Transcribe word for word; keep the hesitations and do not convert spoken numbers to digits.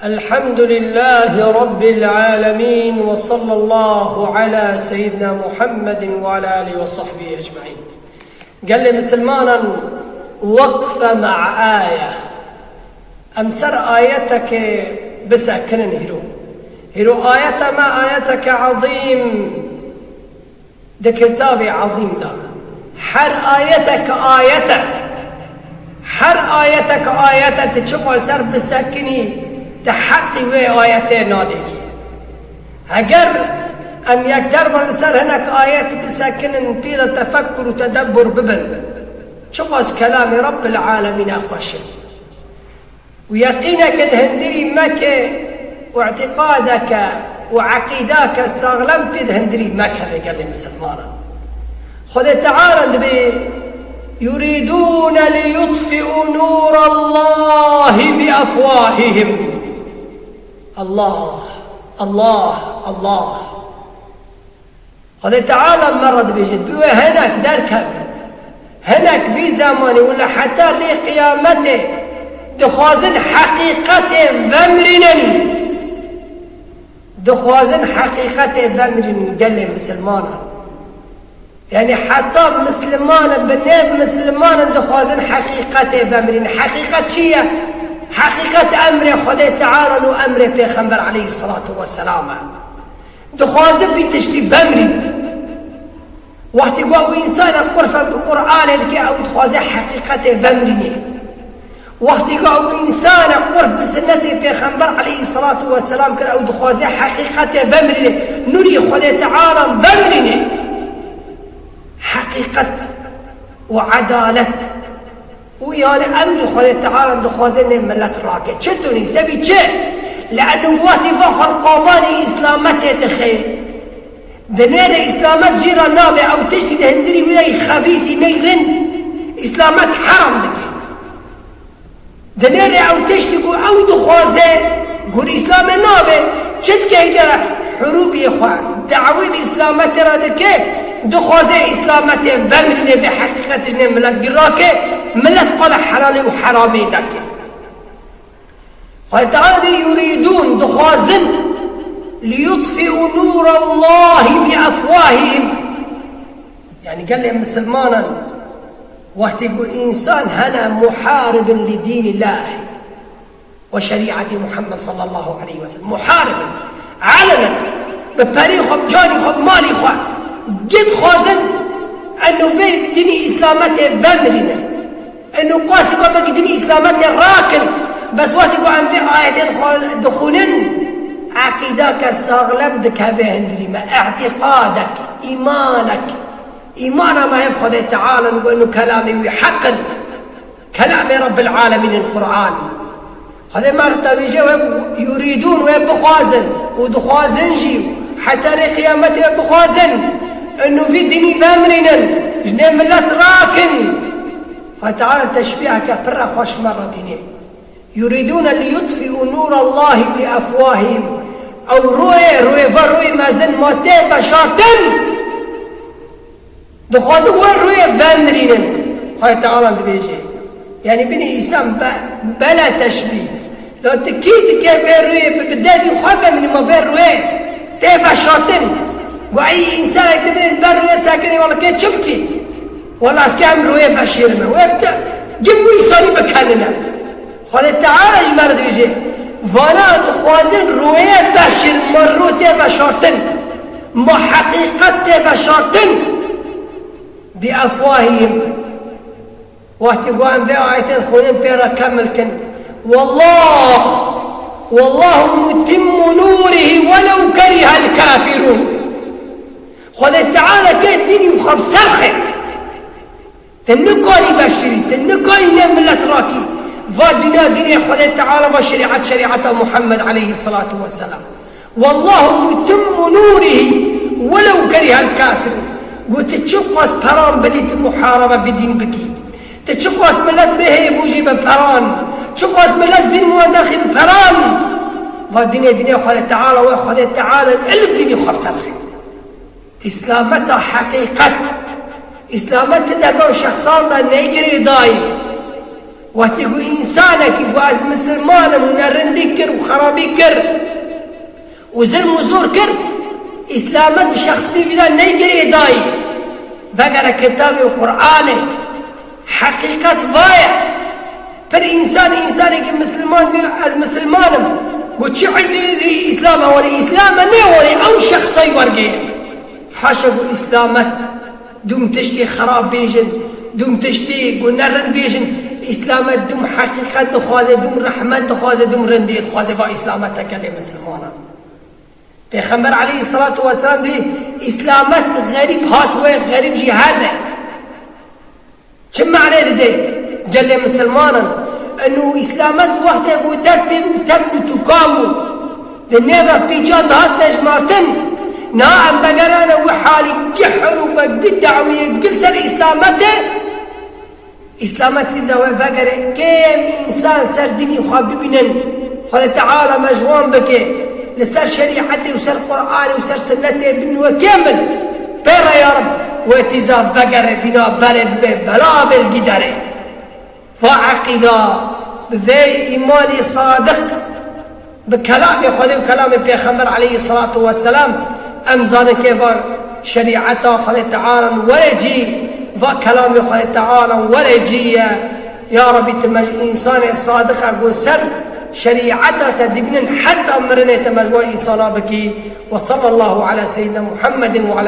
الحمد لله رب العالمين، وصلى الله على سيدنا محمد وعلى آله وصحبه أجمعين. Gelê misilmanan, وقفة مع آية. Em ser ayetekê bisekinin hîro. Hîro ayeta me ayeteke ezîm di kitabê ezîm de. Her ayetek ayet e. Her ayetek ayet e, tu çiqas ser bisekinî, tu heqî wê ayetê nadê kî. Heger em yekdar bin li ser hinek ayet bisekinin, pê de tefekkur û tedebbur bibin, çiqas kelamê Rebbil Alemîne xweş e. Û yeqîneke di hundirî me ke û îtîqadeke û eqîdake saxlem pê di hundirî me keve gelê misilmanan. Xwedê Teala dibê, يريدون ليطفئوا نور الله بأفواههم. Allah, Allah, Allah. Xwedê Teala me re dibêje, bi wê hinek derkeve. Hinek vî zemanî wila heta rê qiyametê dixwazin heqîqetê vemirînin. Dixwazin heqîqetê vemirînin gelê misilmanan. Yanî heta misilmanin bi nêv misilmanin dixwazin heqîqetê vemirînin. Heqîqet çi ye? Heqîqet emrê Xwedê Teala û emrê Pêxember aleyhisselatu vesselam e. Dixwaze vî tiştî vemirî. Wextî ku ew însanek qurfe bi Qur'anê dike, ew dixwaze heqîqetê vemirînê. Wextî ku ew însanek qurf bi sinnetê Pêxember aleyhisselatu vesselam kir, ew dixwaze heqîqetê vemirînê. Nûrî Xwedê Teala vemirînê. Heqîqet û edalet. Û yanî emrî Xwedê Teala dixwaze nê milet rake. Çi tunî? Sebî çi? Li enû wextî va xwe li qabanê îslametê dixe. Di nêrê îslamet jî re nabe, ew tiştî di hundirî wî de yî xebîfî, ney rind. Îslamet heram dike. Di nêrê ew tiştî ku ew dixwaze, gur îslamê nabe, çi dike îca? Hurûbiyê xwe, dawê bi îslametê re dike, dixwaze îslametê vemirîne, vê heqîqetê ji nê milet girake, milet qala helalê û heramê neke. Xwedê Teala bê يريدون, dixwazin, ليطفئوا نور الله بأفواههم. Yanî gelê misilmanan, wextê ku însan hene muharibin li dînî Llah. Ve şerîetî Muhammed sallallahu aleyhi ve sellem. Muharibin. Elenen. Bi perê xwe, bi canî xwe, bi malî xwe. Gê dixwazin enû vê dinî îslametê vemirînin. Enû qasî ku em vê dinî îslametê rakin. Bes wextê ku em vê ayetê dixwa-, dixwînin, eqîdake saxlem dikeve hundirî me. Îtîqadek, îmanek. Îmana me hê bi Xwedê Teala in, ku enû kelamê wî heq in. Kelamê Rebbil Alemîn in, Qur'an. Xwedê me re dibêje wê yurîdûn, wê bixwazin û dixwazin jî, heta rê qiyametê wê bixwazin. Enû vî dinî vemirînin, ji nê milet rakin. Xwedê Teala teşbîheke pir re xweş me re tîne. يريدون ليطفئوا نور الله بأفواههم. Ew rûyê, rûyê, va rûyê mezin ma tê veşartin. Dixwazin wê rûyê vemirînin. Xwedê Teala dibêje. Yanî binî însan be-, bela teşbîh. La tu kî dike vê rûyê bi, bi devî xwe vemirî, ma vê rûyê tê veşartin. Gu ey însanek dimire li ber rûyê sekinê, wela kê çi bikî? Wela ez kêm rûyê veşêrime. Wê bite, gim wî însanî bikenine. Xwedê Teala ji me re dibêje, vana dixwazin rûyê veşîrin, ma rû tê veşartin, ma heqîqet tê veşartin. بأفواههم. Wextî ku em vê ayetê dixwînin pê re kemil kin. والله، والله متم نوره ولو كره الكافرون. Xwedê Teala kê dinî û xwe bi ser xê. Tu nikarî veşirî, tu nikarî nê milet rakî. Va dina dinê Xwedê Teala, va şerîet şerîeta Muhammed aleyhisselatu vesselam. والله متم نوره ولو كره الكافرون. Got, tu çiqas peran bidî, tu muharebe vî dîn bikî. Tu çiqas milet bihêv û jî bi peran. Çiqas milet dîn wan derxî bi peran. Va dinê dinê Xwedê Teala, we Xwedê Teala ilm dinî xwe bi ser xê. Îslameta heqîqet. Îslamet di derba şexsan de neyê girêdayî. Wextê ku însanekî ku ez misilman im û nerindî kir û xerabî kir û zilm û zor kir, îslamet bi şexsî vî de neyê dayî. Vegere kitabê û Qur'anê. Heqîqet va ye. Pir însan, însanekî misilman bî, ez misilman im. Ku çi izrî vî îslame werî, îslame nê werî, ew şexsey wergê. Haşa ku îslamet dûm tiştî xerab bêjin, dûm tiştî ku nerind bêjin, îslamet dûm heqîqet dixwaze, dûm rehmet dixwaze, dûm rindî dixwaze, va îslamet e gelê misilmanan. Pêxember aleyhisselatu vesselam dî îslamet xerîb hat wê, xerîb jî her ne. Çi mane dide gelê misilmanan? Eno îslamet wextê ku dest pê bû tek û tukan bû. Di nêve pîcan dihat nejmartin. Niha em vegerane wî halî gihr û be gi dawiyê gil ser îslametê. Îslamet tîza wê vegere kêm însan ser dînî xwe bibînin. Xwedê Teala me ji wan bike. Li ser şerîetê û ser Qur'anê û ser sinnetê bin we kêm bin. Pê re ya Reb wê tîza vegere bîna berê bibe bela bê li gîderê. Va eqîda, bi vê îmanê sadiq, bi kelamê Xwedê û kelamê Pêxember aleyhisselatu vesselam, em zanin kê va şerîeta Xwedê Teala were cî, va kelamê Xwedê Teala were cî ye. Ya Rebî, tu me ji însanê sadiqe ku ser şerîeta te dibînin heta mirinê te me ji wan însana bikî. Ve sallallahu ala seyyidina Muhammedin ve ala